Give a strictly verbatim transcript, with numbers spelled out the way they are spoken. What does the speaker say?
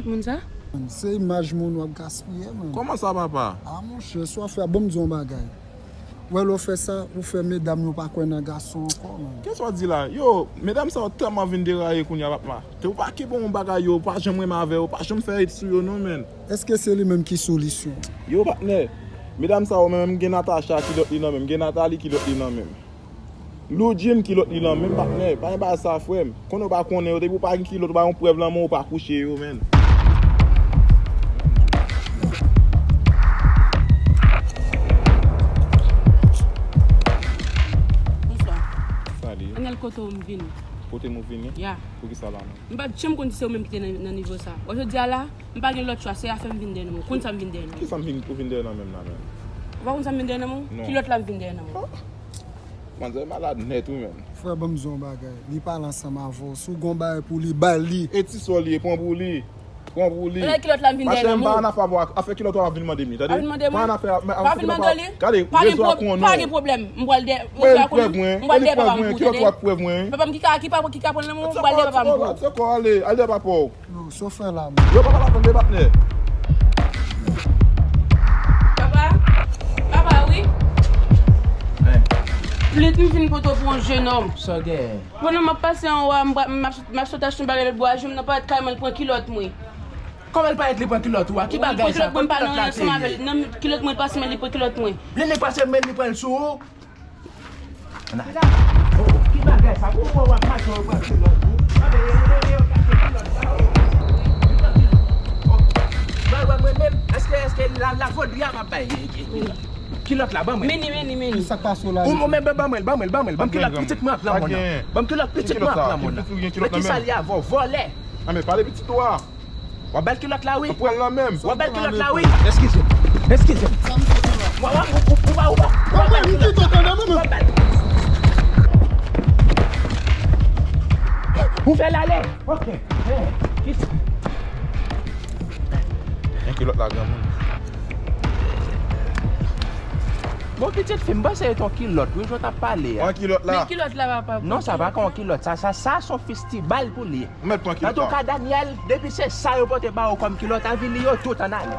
Moun sa? Se imaj moun w ap gaspiye, man. Kòman sa, papa? A, monchè, sa w fè a, ban m di w yon bagay. Wè, lè w fè sa, ou fè medam yo pa kwè nan gason ankò, man. Kisa w di la? Yo, medam sa yo tèlman vin deraye kounye a, papa. Te ou pa kenbe yon bagay yo, ou pa janm renmen avè yo, ou pa janm fè èd sou yo, non, man. Èske se li menm ki solisyon? Yo, patnè, medam sa yo, men m gen Natacha kilòt li nan men m, gen Nathalie kilòt li nan men m. Loudjine kilòt li nan men m, patnè. Pa gen bagay sa, frè m. Konnen w pa konnen yo, depi w pa gen kilòt, w pa gen yon prèv nan men w, ou pa kouche yo, man. Bonswa. Salut. Ann al kote w m vini. Kote m ou vini? Ya. Poukisa la menm? M pa t janm konn si se ou menm ki te nan, nan nivo sa. Bon, jodi a la, m pa gen lòt chwa, se afè m vin dèyè nan men w. Konn sa m vin dèyè nan men w. Kisa m vin, ou vin dèyè nan men m la menm? Ou pa konn sa m vin dèyè nan men w? Non. Kilòt la m vin dèyè nan men w. Manzè malad nèt wi menm. Frè, ban m di w yon bagay. Li pale ansanm avè w. Si w gon bagay pou li, ba li. E ti sò li ye, pran pou li. Pran pou li. Kilòt la m vin dèyè nan men w. Machè, m pa nan afè avè w, afè kilòt w ap vin mande m li, tande? Pa vin mande m li? Pa nan afè, pa vin mande li? Gade, pa gen rezo a pwonnen w. Pa gen pwoblèm. M pral dèyè, m pral dèyè papa m pou tande. Kilòt w ap prèv mwen. Papa m ki ka, ki pa, ki ka pran nan men w, m pral dèyè papa m pou. Sèkò ale, al dèyè papa w. Yo, sa w fè la menm? Yo, papa la pran de patnè. Papa, papa, wi. Plit m vin poto pou yon jenòm. Sa w gen? Pandan m ap pase anwa, m ap sot achte yon bagay lòt bò a, jwenn nan pawèt kay mwen, l pran kilòt mwen. Kòman l parèt li pran kilòt ou a? Ki bagay sa? Kilòt mwen, pale ansanm avè l. Nan kilòt mwen pase men li pran kilòt mwen. Li, li pase men li pran l sou ou? Ki bagay sa? Pou w wè w ap mache w pran kilòt ou? Anben, e, e, e, yo kache kilòt sa, o. Mwen, mwen, mwen menm, èske, èske la, la vodri a m ap bay kilòt la, ban mwen. Meni, meni, meni. Kisa k pase w la? Ou, ou, men, ban mwen l, ban mwen l, ban mwen l, ban m kilòt pitit mwen ap nan mòn nan. Ban m kilòt pitit mwen ap nan mòn nan. Men kisa l ye avè w, vòlè? Anben, pale pitit ou a. W ap ba l kilòt la, wi. W ap ba l kilòt la, wi. Eskize m. Eskize m. W ap, w ap, w ap, w ap ba l kilòt la. W ap ba l. Ou fè l ale. Ok. Kisa? Men kilòt la, granmoun. Bon, pitit fi, m panse se yon kilòt, wi, jan w t ap pale a. Yon kilòt la. Men kilòt la, papa. Non, sa pa ka yon kilòt. Sa, sa, sa, se yon fistibal pou li. Ou mèt pran kilòt la. Antouka, Daniel, depi se sa yo pote ba ou kòm kilòt, avili yo tout ann ale.